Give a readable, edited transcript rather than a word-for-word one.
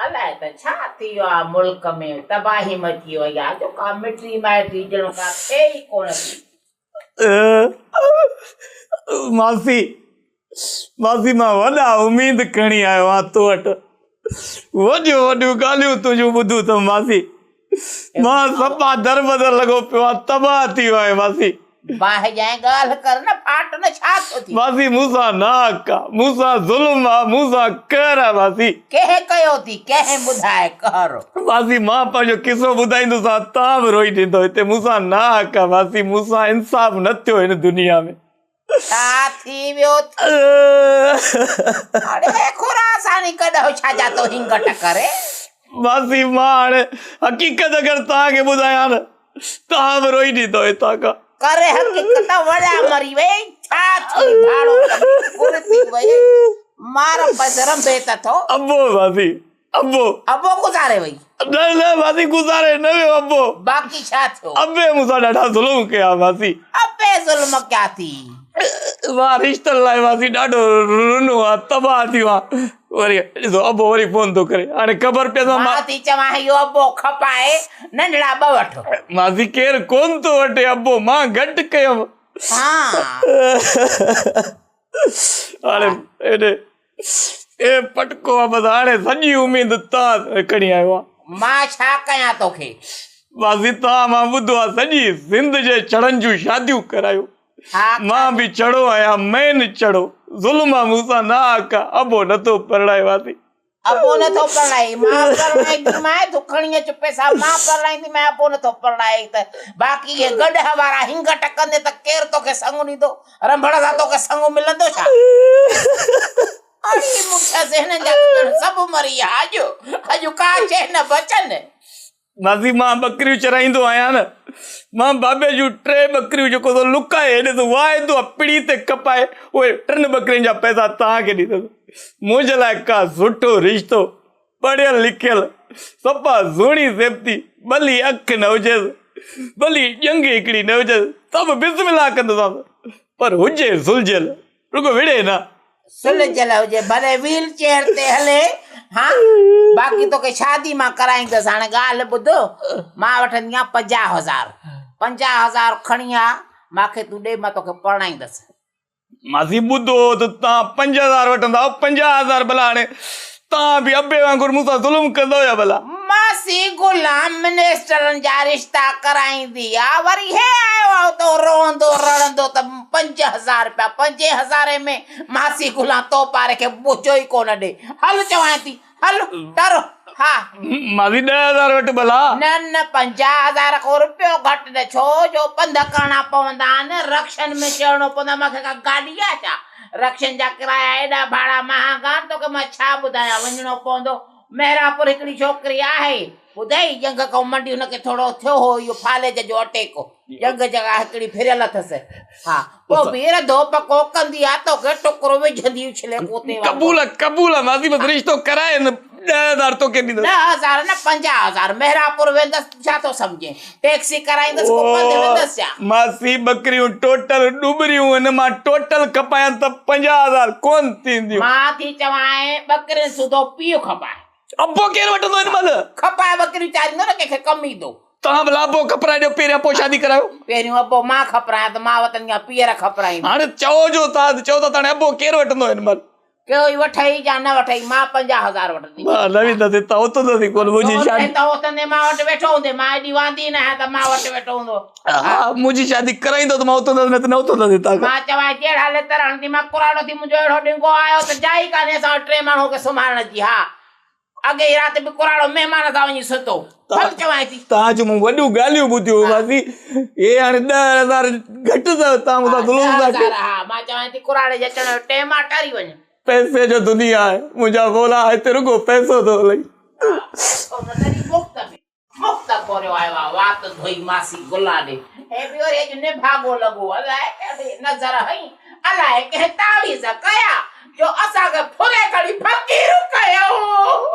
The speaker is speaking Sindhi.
الائي ته ڇا ٿي ويو آ ملڪ ۾ تباهي مچي وئي آ جو ڪا مٽي مائٽي ڄڻ ڪا ٿئي ئي ڪونه ٿي. ماسي ماسي مان وڏا اميد کڻي آيو آهيان تو وٽ وڏيون وڏيون ڳالهيون تنهنجون ٻڌون اٿم ماسي مان صفا دربدر لڳو پيو آهيان تباهه ٿي ويو آهيان ماسي. باهه ڄائين ڳالهه ڪر نه ڦاٽ نه ڇا ٿيو ٿي. ماسي مون سان ناحق آ مون سان ظلم آ مون سان قهر آ ماسي. ڪنهن ڪيو ٿي ڪنهن ٻڌائي قهر. ماسي مان پنهنجو قصو ٻڌائيندوسان تان به روئي ڏيندو هتي مون سان ناحق آ ماسي مون سان انصاف نه ٿيو هن دنيا ۾. ڇا ٿي ويو ٿي. اڙي خراساني ڪڏهو ڇا جا تو هنگٽ ڪري. ماسي مان هاڻي حقيقت اگر توهان کي ٻڌايان نه توهان به روئي ڏيندو هتان کان. ڪري حقيقت وڙيا مري وئي ڇا ٿي ڌاڙو ڪري ٿي وئي مار پس رنڀي ته ٿو. ابو ماسي ابو. ابو گذاري وئي. نه نه ماسي گذاري نه ويو ابو. باقي ڇا ٿيو. ابي مون سان ڏاڍا ظلم ڪيا ماسي. ابي ظلم ڪيا ٿي. مان رشتن لاء ماسي ڏاڍو رنو آ تباهه ٿي ويو آ وري ڏسو ابو وري فون ٿو ڪري هاڻي خبر پيس مان ٿي چوان اهو ابو کپائي ننڍڙا ٻه وٺ. ماسي ڪير ڪون ٿو وٺي ابو مان گهٽ ڪيم. ها. هاڻي ايڏي اي پٽڪو آ بس هاڻي سڄي اميد تان کڻي آيو آ. مان ڇا ڪيان توکي. ماسي تان مان ٻڌو آ سڄي سنڌ جي چڙن جون شاديون ڪرايو. مان به چڙو آهيان مين چڙو ظلم آ مون سان ناحق آ ابو نٿو پرڻائي ماسي. ابو نٿو پرڻائي مان پرڻائينديمانء تون کڻي اچ پئسا مان پرڻائينديمانء ابو نٿو پرڻائي ته باقي اهي گڏهه وارا هنگٽ ڪندي ته ڪير توکي سڱ ڏيندو رنڀڙ سان توکي سڱ ملندو ڇا؟ اڙي مڙس هنن جا ته ڄڻ سڀ مري ويا اڄ اڄ ڪا شيء نه بچن. ماسي مان ٻڪريون چرائيندو آهيان نه مان بابي جون ٽي ٻڪريون جيڪو سو لڪائي هيڏي سو واعدو آ پڙي تي کپائي اهي ٽن ٻڪرين جا پئسا توهان کي ڏيندس منهنجي لاء ڪا سٺو رشتو پڙهيل لکيل صفا سهڻي سيبتي ڀلي اک نه هجيس ڀلي ڄنگهه هڪڙي نه هجيس ته به بسم الله ڪندوسانس پر هجي سلجهيل رڳو وڙهي نه. سلجهيل هجي ڀلي ويل چيئر تي هلي ها باقي توکي شادي مان ڪرائيندس هاڻي ڳالهه ٻڌ مان وٺندي آهيان 50 هزار 50 هزار کڻي آ مانکي تون ڏي مان توکي پرڻائيندس. ماسي ٻڌو ته تان 5000 وٺندا آهيو 50 هزار ڀلا هاڻي تان به ابي وانگر مون سان ظلم ڪندؤ يا ڀلا. ماسي غلام منسٽرن جا رشتا ڪرائيندي آ وري هي آيو آ اتو روئندو رڙندو ته 5000 رپيا پنجين هزارين ۾ ماسي غلام تو پاري کي بوچو ئي ڪونه ڏي هل چوانء ٿي هل ٽر ها. ماسي 10,000 وٺ ڀلا. نه نه 50 هزار کان رپيو گهٽ نه ڇو جو پنڌ ڪرڻا پوندا آهن رڪشن ۾ چڙهڻو پوندو آ مانکي ڪا گاڏي آ ڇا. رڪشن جا ڪرايا ايڏا ڀاڙا مهانگا آهن توکي مان ڇا ٻڌايان وڃڻو پوندو مهراپور هڪڙي ڇوڪري آهي ٻڌئي ڄنگهه کان منڊي هن کي ٿورو ٿيو هو اهو فالج جو اٽيڪ ڄنگهه جڳا هڪڙي ڦريل اٿس ها پوء به رڌو پڪو ڪندي آ توکي ٽڪرو وجهندي اڇلي ڪوتي وانگر. قبول آ قبول آ ماسي بس رشتو ڪرائي نه 10,000 توکي ڏيندس. 10,000 نه 50 هزار مهراپور ويندس ڇا ٿو سمجهين ٽيڪسي ڪرائيندس ڪو پنڌ ويندس ڇا؟ ماسي ٻڪريون ٽوٽل ڏوٻريون ان مان ٽوٽل کپايان ته 50 هزار ڪون ٿينديون. مان ٿي چوانء ٻڪرين سوڌو پيء کپائي. ابو ڪير وٺندو هن مهل؟ کپائي ٻڪريون چاريندو نه ڪنهن کي ڪم ايندو. توهان ڀلا ابو کپرائي ڏيو پهريان پوء شادي ڪرايو. پهريون ابو مان کپرايان ته مان وتن جا پيئر کپرائيندس. هاڻي چئو جو ٿا چئو ٿا ته هاڻي ابو ڪير وٺندو هن مهل؟ ڪوئي وٺئي يا نه وٺئي مان 50 هزار وٺنديمانء. مان نه ويندس هتان اٿندس ئي ڪونه منهنجي شادي. هتان اٿندين مان وٽ ويٺو هوندين مان ايڏي واندي نه آهيان ته مان وٽ ويٺو هوندو. ها منهنجي شادي ڪرائيندو ته مان اٿندس نه ته نه اٿندس هتان کان. مان چوانء ڪهڙا لتر هڻندي مان ڪراڙو ٿي منهنجو اهڙو ڏنگو آيو ته جاء ئي ڪانهي اسان وٽ ٽي ماڻهو کي سمهارڻ جي ها اڳي ئي رات به ڪراڙو مهمان سان وڃي ستو. هل چوانء ٿي. توهان جون مون وڏيون ڳالهيون ٻڌيون ماسي هي هاڻي 10 هزار گهٽ اٿو توهان مون سان ظلم ٿا ڪيو. ها مان چوانء ٿي ڪراڙي جي اچڻ جو ٽيم آ ٽري وڃ. پئسي جو دنيا آهي منهنجا مولا هتي رڳو پئسو ٿو هلئي. ها پئسو نه تڏهن مفت ۾. مفت ڪوريو آيو آ وات ڌوئي ماسي گلا ڏي. هي به وري اڄ نڀاڳو لڳو الائي ڪهڙي نظر هنئي الائي ڪنهن تعويذ ڪيا جو اسان کي ڦري کڻي فقير ڪيو.